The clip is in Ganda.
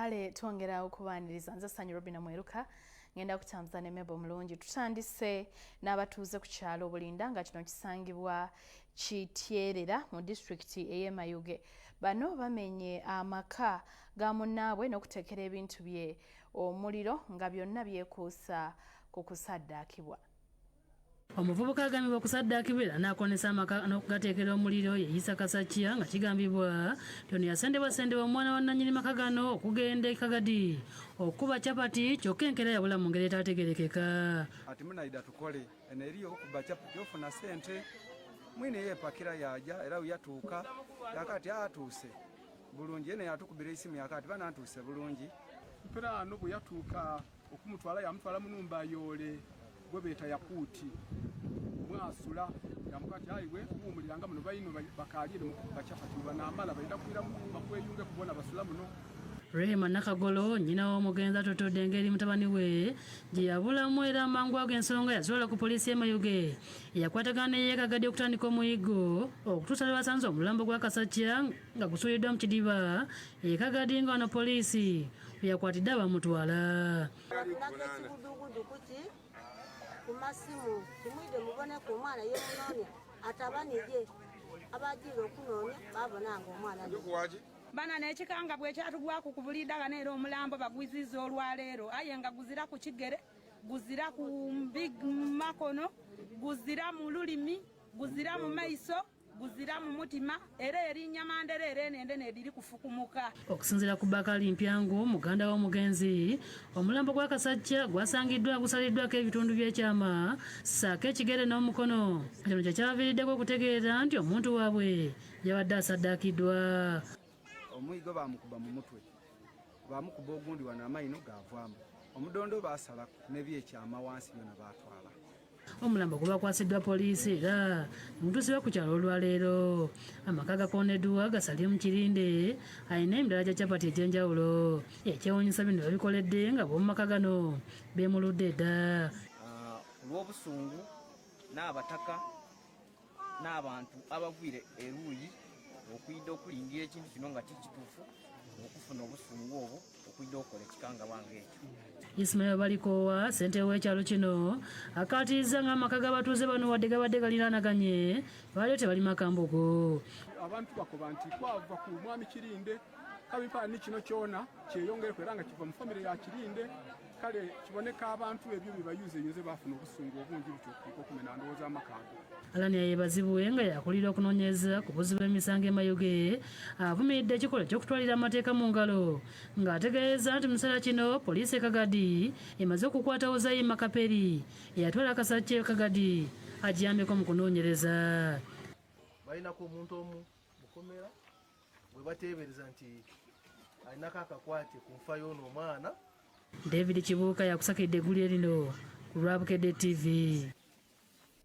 Kale twongera okubaaniriza. Nze Sanyu Robina Mweruka, ngenda kutambuza ne Mebo Mulungi. Tutandise n'abatuuze ku kyalo Bulinda nga kino kisangibwa Kityerera mu disitulikiti ey'e Mayuge. Bano bamenye amaka ga munnaabwe n'okuteekera ebintu bye omuliro nga byonna byekuusa ku kusaddaakibwa. Omuvubuka agambibwa okusaddaakibwa era n'akonesa amaka n'okugateekera omuliro ye Isa Kasakya nga kigambibwa nti ono yasendebwasendebwa omwana wa nnannyini maka gano okugenda e Kagadi okukuba capati kyokka enkeera yabula mu ngeri etaategeerekeka. Ati munaida tukole eno eriyo okuba capati ofuna sente mwine yepakira yaja era yatuuka yakati atuuse bulungi eno yatukubira esimu yakati bana ntuuse bulungi. Mperaano bwe yatuuka okumutwala yamutwala mu numba yoole gwe beeta Yakuuti mwasula yamukati ayiwe kuwumuliranga muno baino bakaalire bacapati banamala baida kwiramu bakweyunge kubona basula muno. Rehema Nakagolo nnyina w'omugenzi atotodde engeri mutabani we gye yabulamu era amangu ago ensonga yazitwala ku poliisi y'e Mayuge eyakwatagana n'ey'e Kagadi okutandika omuyiggo okutuusa lwe basanze omulambo gwa Kasakya nga gusuuliddwa mu kidiba e Kagadi nga wano poliisi we yakwatidde abamutwala. Batulaga ekigudugudu kuki ku masimu timwide muboneko omwana yemunoonia atabanije abagiire okunoonia babona nga omwana bana n'ekikanga bwekyatugwaku ku buliidagano era omulambo bagwiziza olwaleero aye nga guzira ku kigere guzira ku makono guzira mu lulimi guzira mu maiso guzira mu mutima era erinnya mandera era eno endene ediri kufukumuka. Okusinziira ku Bakali Mpyangu muganda w'omugenzi, omulambo gwa Kasajja gwasangiddwa gusaliddwako ebitundu by'ekyama ssaako ekigere n'omukono. Kino kye kyabaviiriddeko okutegeera nti omuntu waabwe yabadde asaddaakiddwa. Omuyigo baamukuba mu mutwe, baamukuba ogundi wano amayino gaavaamu, omudondo baasalako n'ebyekyama wansi byona baatwala. Omulambo gubakwasiddwa poliisi era negutuusibwa ku kyalo olwaleero. Amaka gakooneddwa ga Salim Kirinde alina emidaala gya capati egy'enjawulo. Ekyewuunyisa bino babikoledde nga b'omu maka gano beemuludde dda. Olw'obusungu n'abataka n'abantu abagwire eruuyi okwidha okulingira ekintu kino nga tikituufu okufuna obusungu obwo okwidha okukola ekikangabwa ng'ekyo. Ismail Balikoowa ssentebe w'ekyalo kino akkaatirizza ng'amaka g'abatuuze bano wadde gabadde galiraanaganye baaliyo tebalima kambugu. Abantu bakoba nti kwava ku mwami Kirinde kabimpaani kino kyona kyeyongereku era nga kiva mu famire ya Kirinde kale kiboneka abantu ebyo byebayuzeyuze bafuna obusungu obungi butyo okutuuka okumena ndowooza amaka ago. Alani yayebazibwe nga yakulira okunoonyereza ku buzzi bw'emisango e Mayuge avumiridde ekikolwa eky'okutwalira amateeka mu ngalo ng'ategeeza nti mu kiseera kino poliisi e Kagadi emaze okukwata Ozayi Makaperi eyatwala Kasakye e Kagadi agiyambeko mu kunoonyereza. Balinako omuntu omu mukomera gwe bateebereza nti alinako akakwate ku nfa y'ono omwana. David Kibuuka yakusakidde eggulire lino ku lwa Bukedde TV.